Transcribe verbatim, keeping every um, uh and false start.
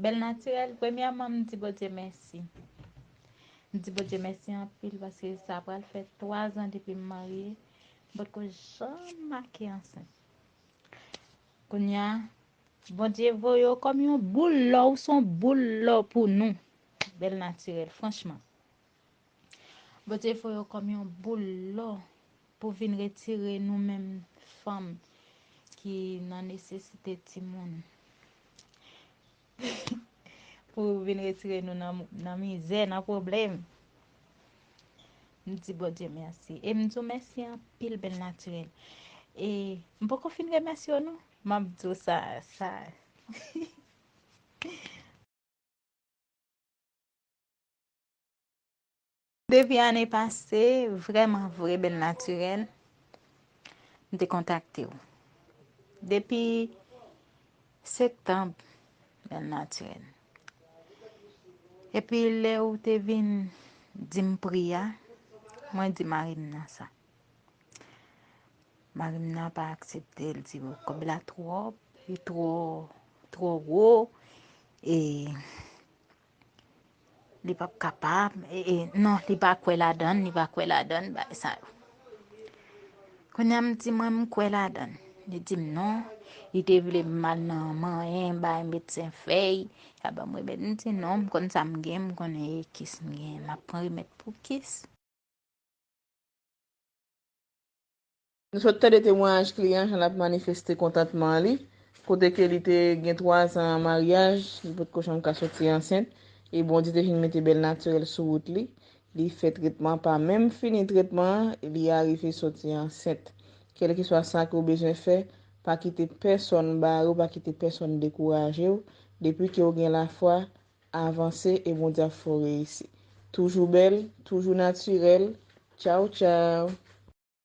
Bèl natirèl, premyèman, m di Bondye mèsi. M di Bondye mèsi anpil paske sa pral fè twa zan depi m marye. M potko janm make ansent. Kounye a, Bondye voye w kòm yon boul lò, ou se yon boul lò pou nou. Bèl natirèl, franchman. Bondye voye w kòm yon boul lò pou vin retire nou menm fanm ki nan nesesite timoun. Pou vin retire nou nan, nan mizè, nan pwoblèm. M di Bondye mèsi. E m di w mèsi anpil, Bèl Natirèl. E m poko fin remèsye w non. M ap di w sa, sa. Depi ane pase, vrèman vre, Bèl Natirèl, m te kontakte w. Depi septanm, Bèl Natirèl. Epi lè ou te vin di m pri a, mwen di mari m nan sa. Mari m nan pa aksepte, l di kòb la twòp, li twò, twò wo, e li p ap kapab, e, e, non, li pa kwè ladann, li pa kwè ladann, bagay sa yo. Kounye a m di mwen m kwè ladann. Li di m non, li te vle m al nan manyen, bay medsen fèy, ka ban m remèd. M di non, m konn sa m gen, m konnen e kis m gen, m ap pran remèd pou kis. Nou sot tande temwayaj kliyan, jan l ap manifeste kontantman li, kote ke li te gen twa zan maryaj, li potko janm ka soti ansent, e Bondye te vin mete Bèl Natirèl sou wout li. Li fè tretman, pa menm fini tretman an, li arive soti ansent. Kèlkeswa sa ke w bezwen fè, pa kite pèsonn bare w, pa kite pèsonn dekouraje w. Depi ke w gen lafwa, avanse e Bondye ap fè w reyisi. Toujou bèl, toujou natirèl. Tchaw, tchaw.